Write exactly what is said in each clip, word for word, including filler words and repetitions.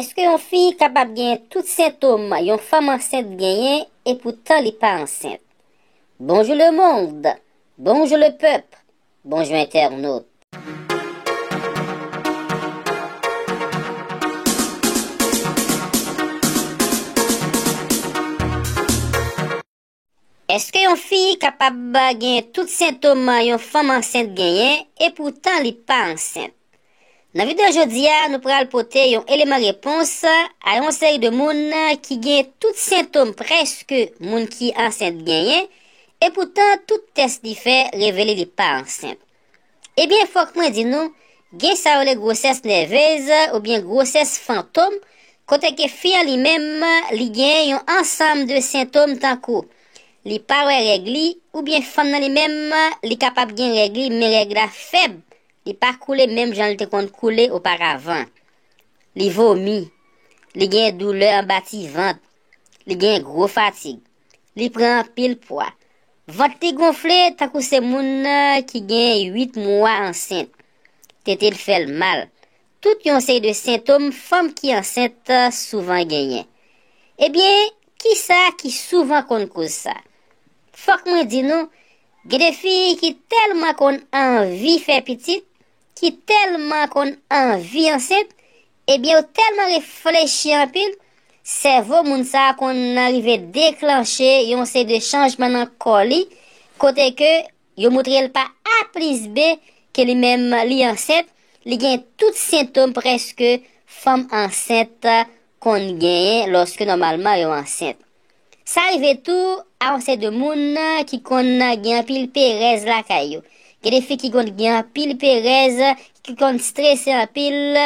Èske yon fi kapab gen tout sentòm yon fanm ansent genyen, epoutan li pa ansent? Bonjou lemonn, bonjou lepèp, bonjou entènot. Èske yon fi kapab gen tout sentòm yon fanm ansent genyen, epoutan li pa ansent? Nan videyo jodi a, nou pral pote yon eleman repons a yon seri de moun ki gen tout sentòm prèske moun ki ansent genyen, epoutan tout tès li fè revele li pa ansent. Ebyen, fòk mwen di nou, gen sa yo rele gwosès nèvez oubyen gwosès fantom, kote ke fi an li menm, li gen yon ansanm de sentòm tankou li pa wè règ li, oubyen fanm nan li menm, li kapab gen règ li, men règ la fèb, li pa koule menm jan li te konn koule oparavan. Li vomi, li gen doulè anba ti vant, li gen gwo fatig, li pran anpil pwa. Vant li gonfle tankou se moun ki gen uit mwa ansent. Tete l fè l mal. Tout yon seri de sentòm fanm ki ansent souvan genyen. Ebyen, kisa ki souvan konn koz sa? Fòk mwen di nou, gen de fi ki tèlman konn anvi fè pitit, ki tèlman konn anvi ansent, ebyen yo tèlman reflechi anpil, sèvo moun sa a konn rive deklanche yon seri de chanjman nan kò li, kote ke yo montre l pa A plis B ke li menm li ansent, li gen tout sentòm prèske fanm ansent konn genyen lòske nòmalman yo ansent. Sa rive tou a yon seri de moun ki konn gen anpil perèz lakay yo. Gen de fi ki konn gen anpil perèz, ki konn strese anpil,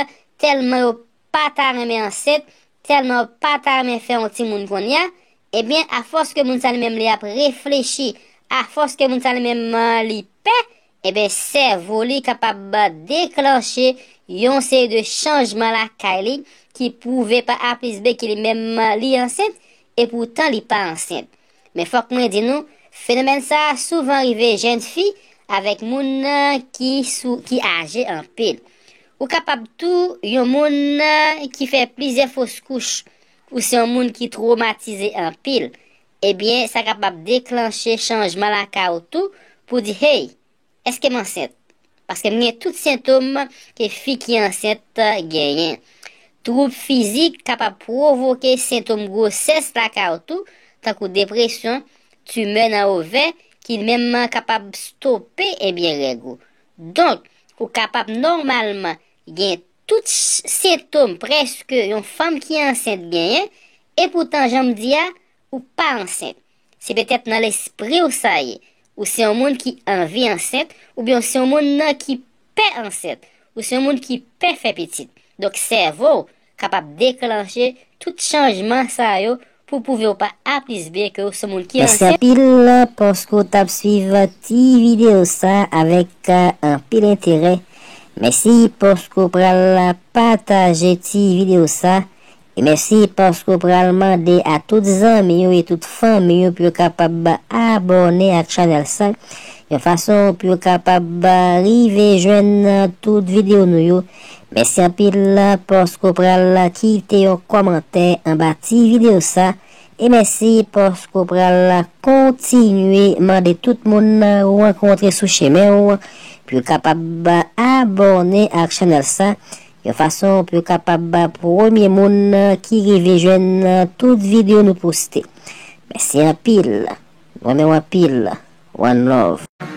tèlman yo pa ta renmen ansent, tèlman yo pa ta renmen fè yon timoun kounye a, ebyen, afòs ke moun sa li menm li ap reflechi, afòs ke moun sa li menm li pè, ebyen, sèvo li kapab deklanche yon seri de chanjman lakay li ki pwouve pa A plis B ke li menm li ansent, epoutan li pa ansent. Men fòk mwen di nou, fenomèn sa a souvan rive jèn fi avèk moun ki sou, ki aje anpil. Ou kapab tou yon moun ki fè plizyè fos kouch, ou se yon moun ki twomatize anpil. Ebyen, sa kapab deklanche chanjman lakay ou tou pou di, hey, èske m ansent? Paske m gen tout sentòm ke fi ki ansent genyen. Twoub fizik kapab pwovoke sentòm gwosès lakay ou tou, tankou depresyon, timè nan ovè, ki menm kapab stope, ebyen, règ ou. Donk, ou kapab nòmalman gen tout sentòm prèske yon fanm ki ansent genyen, epoutan, jan m di a, ou pa ansent. Se petèt nan lespri w sa ye. Ou se yon moun ki anvi ansent, oubyen ou se yon moun nan ki pè ansent, ou se yon moun ki pè fè pitit. Donk, sèvo w kapab deklanche tout chanjman sa yo pou pwouve w pa A plis B ke w se yon moun ki ansent. Mèsi anpil paske w t ap swiv ti videyo sa avèk anpil enterè. Mèsi paske w pral pataje ti videyo sa. E mèsi paske w pral mande a tout zanmi w e tout fanmi w pou yo kapab abòne ak chanèl sa, yon fason pou yo kapab rive jwenn tout videyo nou yo. Mèsi anpil paske w pral kite yon kòmantè anba ti videyo sa. E mèsi paske w pral kontinye mande tout moun ou rankontre sou chemen w pou yo kapab abòne ak chanèl sa, yon fason pou yo kapab premye moun ki rive jwenn tout videyo nou poste. Mèsi anpil. Mwen renmen w anpil. One love.